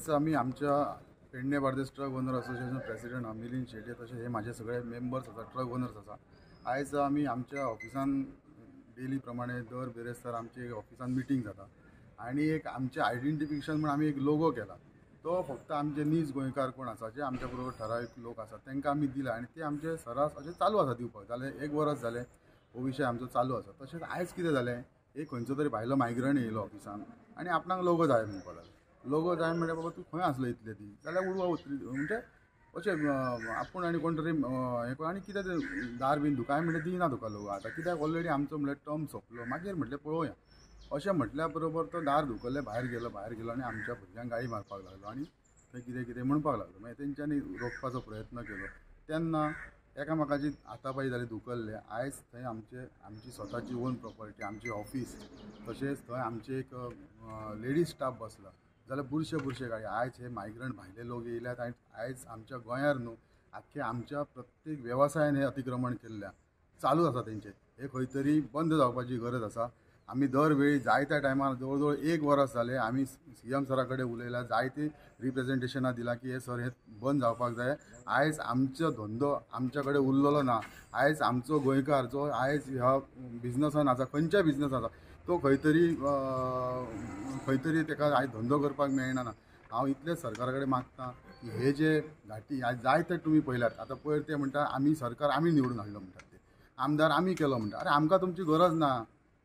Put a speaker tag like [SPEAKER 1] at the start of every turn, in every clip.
[SPEAKER 1] आयज आमी आमच्या Pedne Bardez truck owner association president Milind Shetye, तशें हे म्हाजे सगळे मेंबर्स आसा, ट्रक ओनर्स आसा. आयज आमी आमच्या ऑफिसान डेली प्रमाणे दर बिरेस्तार आमची ऑफिसान मिटींग जाता आनी एक आमचें आयडेंटिफिकेशन म्हूण आमी एक लोगो केला. तो फक्त आमचे नीज गोंयकार कोण आसा, जे आमच्या बरोबर ठरावीक लोक आसा तांकां आमी दिला आनी ते आमचे सरास अशें चालू आसा दिवपाक. जालें एक वरस जालें हो विशय आमचो चालू आसा. तशेंच आयज कितें जालें, एक खंयचो तरी भायलो मायग्रंट येयलो ऑफिसान आनी आपणाक लोगो जाय म्हणपाक लागलो. लोगो जाय म्हणल्यार बाबा तूं खंय आसलो इतले दीस, जाल्यार उडवा उतरी म्हणजे अशें आपूण आनी कोण तरी हें आनी कितें तें दार बीन धुकाय म्हणल्यार दिना तुका लोगो. आतां कित्याक ऑलरेडी आमचो म्हणल्यार टर्म सोंपलो, मागीर म्हटलें पळोवया. अशें म्हटल्या बरोबर तो दार धुकल्लें, भायर गेलो, भायर गेलो आनी आमच्या भुरग्यांक गाळी मारपाक लागलो आनी थंय कितें कितें म्हणपाक लागलो. मागीर तेंच्यांनी रोखपाचो प्रयत्न केलो तेन्ना एकामेकाची हातापाई जाली, धुकल्ले. आयज थंय आमचे आमची स्वताची ओन प्रॉपर्टी, आमची ऑफीस, तशेंच थंय आमचे एक लेडीज स्टाफ बसला जाल्यार बुरशे बुरशे गाडी. आयज हे मायग्रंट भायले लोक येयल्यात आनी आयज आमच्या गोंयार न्हू आख्खे आमच्या प्रत्येक वेवसायान हे अतिक्रमण केल्लें चालू आसा. तेंचें हे खंय तरी बंद जावपाची गरज आसा. आमी दरवेळी जायत्या टायमार जवळ जवळ एक वरस जालें आमी सी एम सरा कडेन उलयला, जायती रिप्रेजेंटेशनां दिलां की हे सर हे बंद जावपाक जाय. आयज आमचो धंदो आमच्या कडेन उरलेलो ना. आयज आमचो गोंयकार जो आयज ह्या बिजनसान आसा, खंयच्याय बिजनस आसा, तो खंय तरी खंय तरी ताका आयज धंदो करपाक मेळना. हांव इतलें सरकारा कडेन मागता की हे जे घाटी आयज जायते तुमी पळयल्यात. आतां पयर ते म्हणटा आमी सरकार आमी निवडून हाडलो म्हणटात, ते आमदार आमी केलो म्हणटा. अरे आमकां तुमची गरज ना,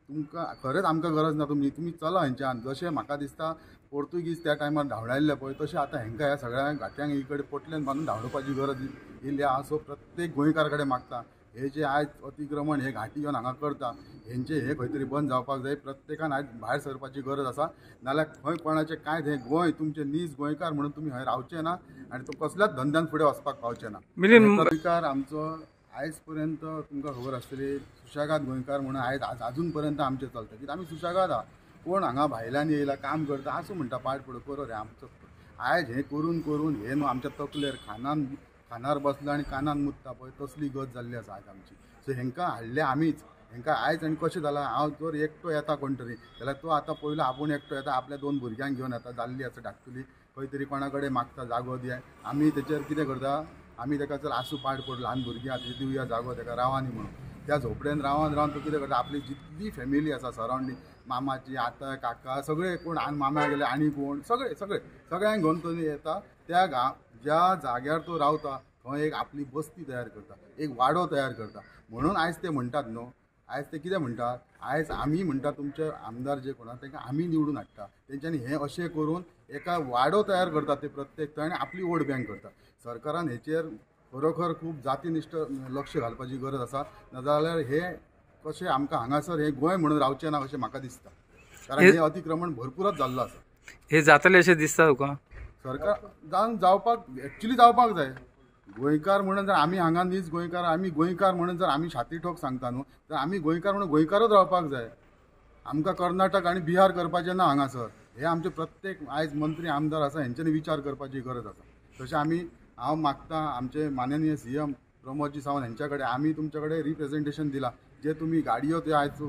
[SPEAKER 1] तुमकां खरेंच आमकां गरज ना तुमची, तुमी चला हेंच्यान. जशें म्हाका दिसता पोर्तुगीज त्या टायमार धांवडायल्ले पळय तशें आतां हेंकां ह्या सगळ्या घाट्यांक इकडे पोटल्यान बांदून धांवडोवपाची गरज येयल्ली आसा. सो प्रत्येक गोंयकारा कडेन मागता हे जे आयज अतिक्रमण हे घाटी येवन हांगा करता हेंचे हे खंय तरी बंद जावपाक जाय. प्रत्येकान आयज भायर सरपाची गरज आसा, नाल्यार खंय कोणाचें कांय हें गोंय तुमचें नीज गोंयकार म्हणून तुमी हय रावचें ना आनी तो कसल्याच धंद्यान फुडें वचपाक पावचें ना. गोंयकार आमचो आयज पर्यंत तुमकां खबर आसतली सुशेगाद गोंयकार म्हणून आयज आजून पर्यंत आमचें चलता. कित्याक आमी सुशेगाद आहा. कोण हांगा भायल्यान येयला काम करता आसूं म्हणटा पाड पडूं करो रे आमचो. आयज हें करून करून हें न्हू आमच्या तकलेर खानान खानार बसला आनी कानान मुत्ता पळय तसली गत जाल्ली आसा आयज आमची. सो हेंकां हाडलें आमीच, हेंकां आयज आनी कशें जालां, हांव जर एकटो येता कोण तरी जाल्यार तो आतां पयलो आपूण एकटो येता, आपल्या दोन भुरग्यांक घेवन येता, जाल्ली आसा धाकटुली, खंय तरी कोणा कडेन मागता जागो दिया. आमी तेचेर कितें करता, आमी ताका चल आसूं पाड पडूं ल्हान भुरगीं आसा दिवया जागो ताका रावानी म्हणून. त्या झोपडेन रावन रावन तो कितें करता, आपली जितली फॅमिली आसा सरावंडींग मामाची आतां काका सगळे कोण आनी मामा गेले आनी कोण सगळे सगळे सगळ्यांक घेवन तो येता. त्या ज्या जाग्यार तो रावता थंय एक आपली बस्ती तयार करता, एक वाडो तयार करता. म्हणून आयज ते म्हणटात न्हू, आयज ते कितें म्हणटात, आयज आमी म्हणटा तुमचे आमदार जे कोण आसा तांकां आमी निवडून हाडटा, तेंच्यांनी हें अशें करून एका वाडो तयार करतात ते प्रत्येक थंय आनी आपली वोट बँक करता. सरकारान हेचेर खरोखर खूब जातीनिश्ठ लक्ष घालपाची गरज आसा, नाजाल्यार हे कशें आमकां हांगासर हें गोंय म्हणून रावचें ना अशें म्हाका दिसता. कारण हें अतिक्रमण भरपूरच जाल्लो आसा.
[SPEAKER 2] हे जातलें अशें दिसता तुका?
[SPEAKER 1] सरकार जावन जावपाक एक्चुली जावपाक जाय. गोंयकार म्हणून जर आमी हांगा नीज गोंयकार, आमी गोंयकार म्हणून जर आमी छाती ठोक सांगता न्हू, तर आमी गोंयकार म्हणून गोंयकारच रावपाक जाय. आमकां कर्नाटक आनी बिहार करपाचें ना हांगासर. हे आमचे प्रत्येक आयज मंत्री आमदार आसा हेंच्यांनी विचार करपाची गरज आसा. तशें आमी हांव मागता आमचे माननीय सी एम प्रमोदजी सावंत हेंच्या कडेन आमी तुमच्या कडेन रिप्रेजेंटेशन दिलां, जे तुमी गाडयो ते आयज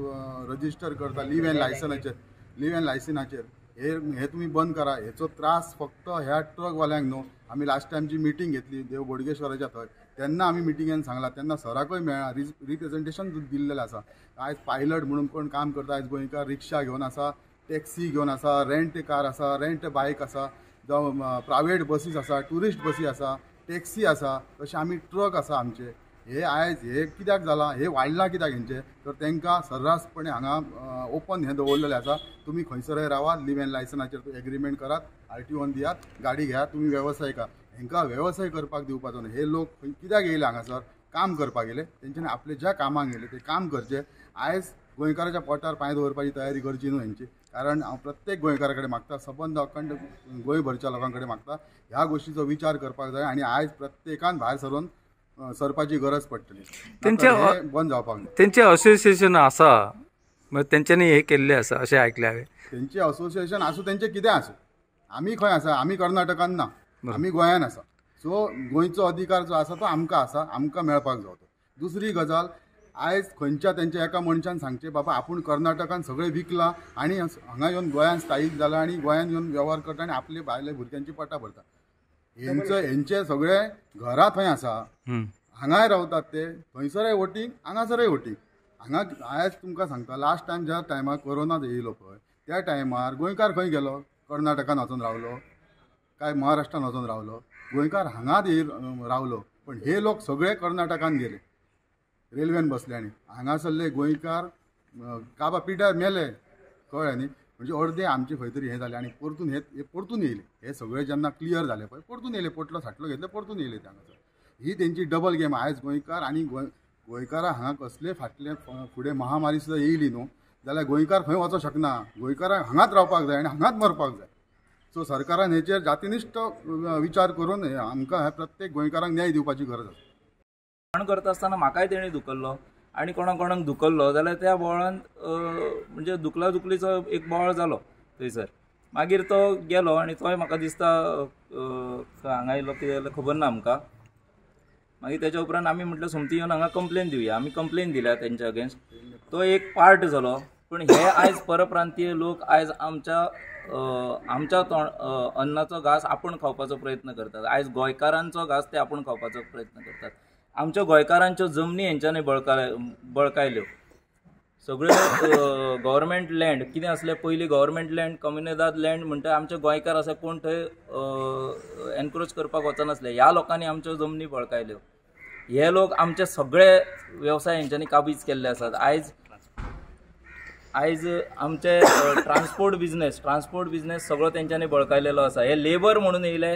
[SPEAKER 1] रजिस्टर करता लीव एंड लायसनाचेर, लीव एंड लायसनाचेर हे तुमी बंद करा. हेचो त्रास फक्त ह्या ट्रकवाल्यांक न्हू. आमी लास्ट टायम जी मिटींग घेतली देव बोडगेश्वराच्या थंय तेन्ना आमी मिटिंगेन सांगलां, तेन्ना सराकूय मेळ्ळा, रिप्रेजेंटेशन दिल्लेलें आसा. आयज पायलट म्हणून कोण काम करता, आयज गोंयकार रिक्षा घेवन आसा, टॅक्सी घेवन आसा, रेंट कार आसा, रेंट बायक आसा, जावं प्रायवेट बसीस आसा, ट्युरिस्ट बसी आसा, टॅक्सी आसा, तशें आमी ट्रक आसा आमचे. हे आयज हे कित्याक जालां, हे वाडलां कित्याक हेंचें, तर तांकां सर्रासपणे हांगा ओपन हें दवरलेलें आसा. तुमी खंयसरय रावात, लीव एंड लायसनाचेर एग्रीमेंट करात, आर टी ओन दियात, गाडी घेयात, तुमी वेवसाय करा. हेंकां वेवसाय करपाक दिवपाचो न्हू. हे लोक कित्याक येयले हांगासर, काम करपाक येयले, तेंच्यांनी आपले ज्या कामाक येयले ते काम करचें. आयज गोंयकाराच्या पोटार पांय दवरपाची तयारी करची न्हू हेंची. कारण हांव प्रत्येक गोंयकारा कडेन मागता, सबंद अखंड गोंयभरच्या लोकां कडेन मागता, ह्या गोश्टीचो विचार करपाक जाय आनी आयज प्रत्येकान भायर सरून सरपाची गरज पडटली.
[SPEAKER 2] तेंचे
[SPEAKER 1] बंद जावपाक
[SPEAKER 2] तेंचे असोसिएशन आसा, तेंच्यांनी हे केल्लें आसा अशें आयकलें हांवें.
[SPEAKER 1] तेंचे असोसिएशन आसूं, तेंचें कितें आसूं, आमी खंय आसा, आमी कर्नाटकान ना, आमी गोंयान आसा. सो गोंयचो अधिकार जो आसा तो आमकां आसा, आमकां मेळपाक जाय तो. दुसरी गजाल, आयज खंयच्या तेंच्या एका मनशान सांगचें बाबा आपूण कर्नाटकान सगळें विकलां आनी हांगा येवन गोंयान स्थायीक जाला आनी गोंयान येवन वेव्हार करता आनी आपले भायले भुरग्यांची पोटां भरता. हेंचे सगळे घरां थंय आसा, हांगाय रावतात ते, थंयसरय वोटींग हांगासरय वोटींग. हांगा आयज तुमकां सांगता, लास्ट टायम ज्या टायमार कोरोना येयलो पळय त्या टायमार गोंयकार खंय गेलो? कर्नाटकान वचोन रावलो काय महाराष्ट्रान वचोन रावलो? गोंयकार हांगाच रावलो, पण हे लोक सगळे कर्नाटकान गेले रेल्वेन बसले आनी हांगासरले गोंयकार काबा पिड्यार मेले, कळ्ळें न्ही. म्हणजे अर्दे आमचे खंय तरी हें जालें आनी परतून हे परतून येयले. हे सगळे जेन्ना क्लियर जाले पळय परतून येयले, पोटलो साटलो घेतले परतून येयले ते हांगासर. ही तेंची डबल गेम. आयज गोंयकार आनी गोंयकारां हांगा कसले फाटले फुडें महामारी सुद्दां येयली न्हू जाल्यार गोंयकार खंय वचोंक शकना. गोंयकारांक हांगाच रावपाक जाय आनी हांगाच मरपाक जाय. सो सरकारान हेचेर जातीनिश्ठ विचार करून आमकां ह्या प्रत्येक गोंयकारांक न्याय दिवपाची गरज आसा.
[SPEAKER 3] पण करता आसतना म्हाकाय तेणी धुकल्लो आनी कोणा कोणाक धुकल्लो जाल्यार त्या बोवाळान म्हणजे धुकला धुकलीचो एक बोवाळ जालो थंयसर. मागीर तो गेलो आनी तोय म्हाका दिसता हांगा येयलो कितें जाल्यार खबर ना आमकां. मागीर तेच्या उपरांत आमी म्हटलें सोमती येवन हांगा कंप्लेन दिवया. आमी कंप्लेन दिल्या तेंच्या अगेन्स्ट. तो एक पार्ट जालो. पूण हे आयज परप्रांतीय लोक आयज आमच्या आमच्या तोंड अन्नाचो घास आपूण खावपाचो प्रयत्न करतात. आयज गोंयकारांचो घास ते आपूण खावपाचो प्रयत्न करतात. आमच्या गोंयकारांच्यो जमनी हेंच्यांनी बळकायल्यो. सगळ्यो गव्हर्मेंट लँड कितें आसलें पयलीं, गव्हर्मेंट लँड कम्युनिदाद लँड म्हणटा आमचे गोंयकार आसा कोण थंय एनक्रोच करपाक वचनासले. ह्या लोकांनी आमच्यो जमनी बळकायल्यो. हे लोक आमचे सगळे वेवसाय हेंच्यांनी काबीज केल्ले आसात. आयज आयज आमचे ट्रान्सपोर्ट बिजनेस सगळो तेंच्यांनी बळकायलेलो आसा. हे लेबर म्हणून येयले,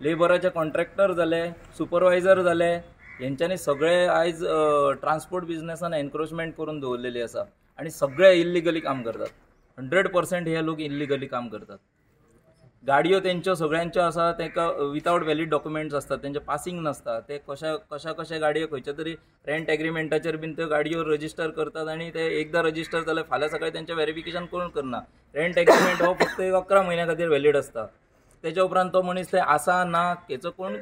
[SPEAKER 3] लेबराचे कॉन्ट्रॅक्टर जाले, सुपरवायजर जाले, हेंच्यांनी सगळे आयज ट्रान्सपोर्ट बिजनेसान एनक्रोचमेंट करून दवरलेली आसा आनी सगळे इल्लिगली काम करतात. 100% हे लोक इल्लिगली काम करतात. गाडयो तेंच्यो सगळ्यांच्यो आसा, तांकां विदावट व्हॅलीड डॉक्युमेंट्स आसतात, तेंचे पासिंग नासता. ते कशा कशा कशा गाडयो खंयच्या तरी रेंट एग्रीमेंटाचेर बीन त्यो गाडयो रजिस्टर करतात आनी ते एकदां रजिस्टर जाल्यार फाल्यां सकाळी तेंचें वेरिफिकेशन कोण करना. रेंट एग्रीमेंट हो फक्त एक 11 म्हयन्या खातीर व्हॅलीड आसता. तेच्या उपरांत तो मनीस थंय आसा ना हेचो कोण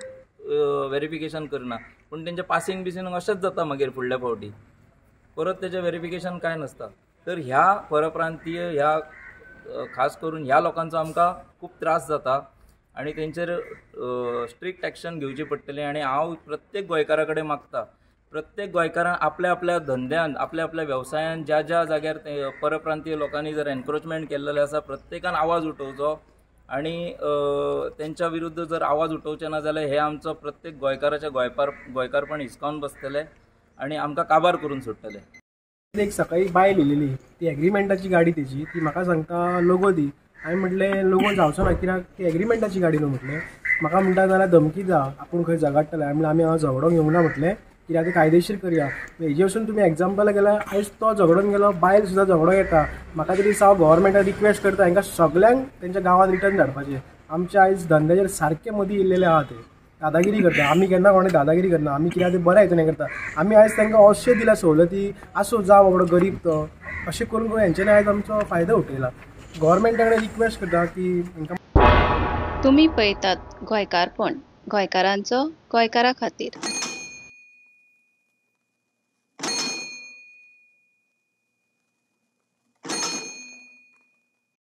[SPEAKER 3] वेरिफिकेशन करना. पूण तेंचें पासिंग बिसिंग अशेंच जाता मागीर फुडल्या फावटी परत तेचें वेरिफिकेशन कांय नासता. तर ह्या परप्रांतीय ह्या खास करून ह्या लोकांचो आमकां खूब त्रास जाता आनी तेंचेर स्ट्रिक्ट एक्शन घेवची पडटली. आनी हांव प्रत्येक गोंयकारा कडेन मागता, प्रत्येक गोंयकारान आपल्या आपल्या धंद्यान आपल्या आपल्या वेवसायान ज्या ज्या जाग्यार ते परप्रांतीय लोकांनी जर एनक्रोचमेंट केल्लें आसा प्रत्येकान आवाज उठोवचो आनी तेंच्या विरुद्ध जर आवाज उठोवचे ना जाल्यार हे आमचो प्रत्येक गोंयकाराच्या गोंयकारपण हिसकावन बसतले आनी आमकां काबार करून सोडटले.
[SPEAKER 4] एक सकाळी बायल येयलेली, ती एग्रीमेंटाची गाडी तेजी, ती म्हाका सांगता लोगो दी. हांवें म्हटलें लोगो जावचो ना कित्याक ती एग्रीमेंटाची गाडी न्हू. म्हटलें म्हाका म्हणटा जाल्यार धमकी दा, आपूण खंय झगडटलें. हांवें म्हणलें आमी हांगा झगडोंक येवंक ना, म्हटलें कित्याक तें कायदेशीर करया. हेजे वचून तुमी एग्जाम्पल गेल्यार आयज तो झगडोन गेलो, बायल सुद्दां झगडो येता. म्हाका तरी हांव गव्हर्मेंटाक रिक्वेस्ट करता हांकां सगल्यांक तेंच्या गांवांत रिटर्न धाडपाचें. आमच्या आयज धंद्याचेर सारकें मदीं येयल्लेले आहा, ते दादागिरी करता. आमी केन्ना कोणे दादागिरी करना, आमी कित्याक ते बऱ्या हितून हें करता. आमी आयज तांकां अशें दिल्या सवलती, आसूं जावं बाबडो गरीब तो, अशें करून करून हेंच्यांनी आयज आमचो फायदो उठयला. गव्हर्मेंटा कडेन रिक्वेस्ट करता की
[SPEAKER 5] तुमी पळयतात गोंयकारपण, गोंयकारांचो गोंयकारा खातीर.